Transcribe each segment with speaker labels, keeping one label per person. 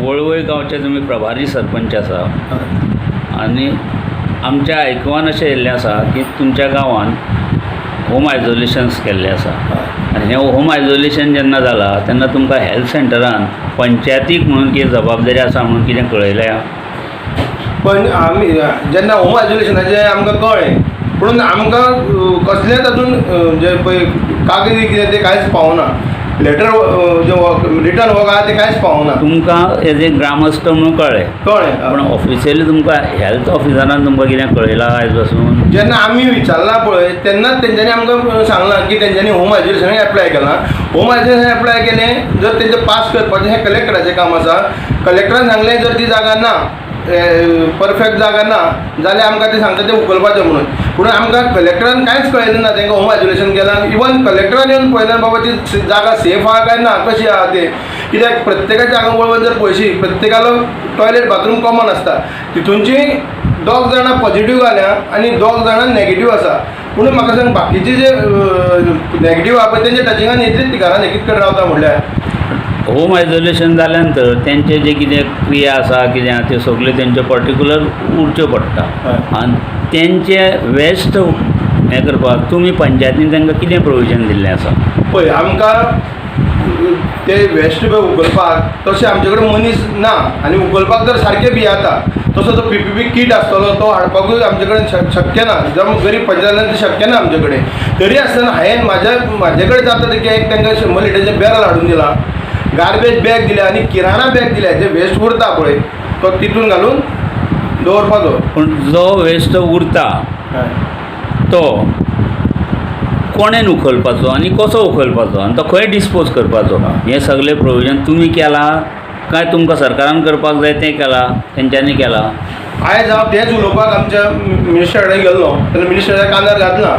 Speaker 1: वळवय गांवचे तुमी प्रभारी सरपंच आसा आनी आमच्या आयकुवान अशें येयल्लें आसा की तुमच्या गांवांत होम आयजोलेशन्स केल्लें आसा आनी हें होम आयजोलेशन जेन्ना जालां तेन्ना तुमकां हॅल्थ सँटरान पंचायतीक म्हणून कितें जबाबदारी आसा म्हणून कितें कळयल्या?
Speaker 2: पण आमी जेन्ना होम आयजोलेशनाचें आमकां कळ्ळें, पुणून आमकां कसलेंच अजून जें पळय कागदी कितें तें कांयच पावना. लेटर जें रिटन वर्क आहा तें कांयच पावना.
Speaker 1: तुमकां एज ए ग्रामस्थ म्हणून कळ्ळें?
Speaker 2: कळ्ळें.
Speaker 1: पूण ऑफिशियली तुमकां हॅल्थ ऑफिसरान तुमकां कितें कळयलां आयज पासून?
Speaker 2: जेन्ना आमी विचारलां पळय तेन्नाच तेंच्यांनी आमकां सांगलां की तेंच्यांनी होम आयजोलेशनाक एप्लाय केलां. होम आयजोलेशन एप्लाय केलें जर तेंचें पास करपाचें हें कलेक्टराचें काम आसा. कलेक्टरान सांगलें जर ती जागा ना, परफेक्ट जागा ना जाल्यार आमकां ते सांगता तें उखलपाचें म्हणून. पूण आमकां कलेक्टरान कांयच कळयलें ना तेंकां होम आयजोलेशन केलां. इवन कलेक्टरान येवन पळयलें बाबा ती जागा सेफ आहा काय ना, कशी आहा ते. कित्याक प्रत्येकाच्या हांगा वळवय जर पळयशी प्रत्येकालो टॉयलेट बाथरूम कॉमन आसता. तितूनची 2 जाणां पॉजिटीव घाल्या आनी 2 जाणां नॅगेटीव आसा. पूण म्हाका सांग बाकीचे जे नॅगेटीव आहा पळय तेंच्या टचिंगान येतलीच ती घरान एकीच कडेन रावता म्हणल्यार.
Speaker 1: होम आयजोलेशन जाल्या नंतर तेंचे जे कितें क्रिया आसा कितें आसा त्यो सगल्यो तेंच्यो पर्टिकुलर उरच्यो पडटा आनी तेंचे वेस्ट हें करपाक तुमी पंचायतीन तांकां कितें प्रोविजन दिल्लें आसा?
Speaker 2: पळय आमकां ते वेस्ट पळय उखलपाक तशें आमचे कडेन मनीस ना आनी उखलपाक तर सारकें भियेता. तसो जो पीपीई कीट आसतलो तो हाडपाकूय आमचे कडेन शक्य ना. जावं गरीब पंचायतीन शक्य ना आमचे कडेन. तरी आसतना हांवें म्हाजे कडेन जाता तितकें एक तांकां 100 लिटरचें बॅरल हाडून दिलां, गार्बेज बॅग दिल्या आनी किराणा बॅग दिल्या. जे वेस्ट उरता पळय तो तितून घालून दवरपाचो.
Speaker 1: पूण जो वेस्ट उरता तो कोणेन उखलपाचो आनी कसो उखलपाचो आनी तो खंय डिस्पोज करपाचो हें सगळें प्रोविजन तुमी केलां काय तुमकां सरकारान करपाक जाय तें केलां, तेंच्यांनी केलां?
Speaker 2: आयज हांव तेंच उलोवपाक आमच्या मिनिस्टरा कडेन गेल्लो तेन्ना मिनिस्टराच्या कानार घातलां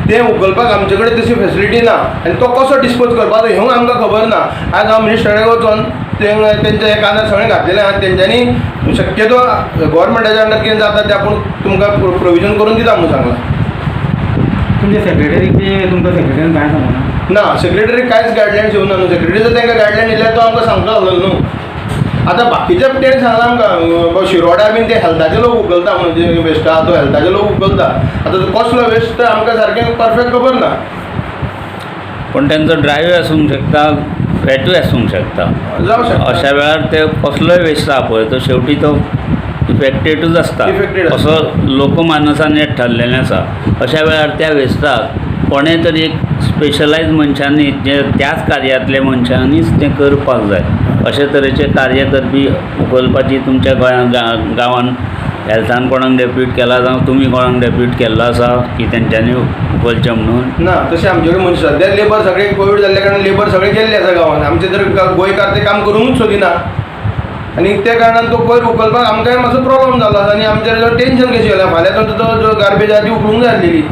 Speaker 2: तें उखलपाक आमचे कडेन तशी फेसिलिटी ना आनी तो कसो डिस्पोज करपाचो हेंवूय आमकां खबर ना. आयज हांव मिनिस्टरा कडेन वचोन तेंच्या हे कानार सगळें घातलेलें आहा. तेंच्यांनी शक्यतो गोवोरमेंटाच्या अंडर कितें जाता तें आपूण तुमकां प्रोविजन करून दिता म्हणून सांगलां.
Speaker 3: तुमच्या सेक्रेटरीक बी तुमकां सेक्रेटरीन कांय सांगूना?
Speaker 2: ना, सेक्रेटरीक कांयच गायडलायन्स येवना न्हू. सेक्रेटरीचो तांकां गायडलायन येयल्यार तो आमकां सांगता आसलो न्हू. आतां बाकीचे तेणें सांगलां आमकां शिरोडा बीन ते हेल्थाचे लोक उखलता म्हणून जे वेस्ट आहा तो हेल्थाचे लोक उखलता. आतां तो कसलो वेस्ट तर आमकां सारकें परफेक्ट खबर ना.
Speaker 1: पूण तेंचो ड्रायव्ह आसूंक शकता, वेटूय आसूंक शकता.
Speaker 2: जावं शकता.
Speaker 1: अशा वेळार ते कसलोय वेस्ट आहा पळय तो शेवटी तो इफेक्टेडूच आसता असो लोकमानसान हें ठरलेलें आसा. अशा वेळार त्या वेस्टाक कोणें तरी एक स्पेशलायज मनशांनी जे त्याच कार्यांतले मनशांनीच तें करपाक जाय. अशे तरेचें कार्य करपी उखलपाची तुमच्या गोंयांत गांवांत हेल्थान कोणाक डेप्यूट केला जावं तुमी कोणाक डेप्यूट केल्लो आसा की तेंच्यांनी उखलचें म्हणून?
Speaker 2: ना, तशें आमचे कडेन मनीस सद्या लेबर सगळे कोवीड जाल्ल्या कारणान लेबर सगळे गेल्ले आसा गांवांत. आमचे तर गोंयकार ते काम करूंकूच सोदिना आनी त्या कारणान तो कोयर उखलपाक आमकांय मातसो प्रोब्लम जालो आसा आनी आमचेर टेंशन कशें जालें. फाल्यां तो जो गार्बेज आहा ती उखलूंक जाय आसलेली.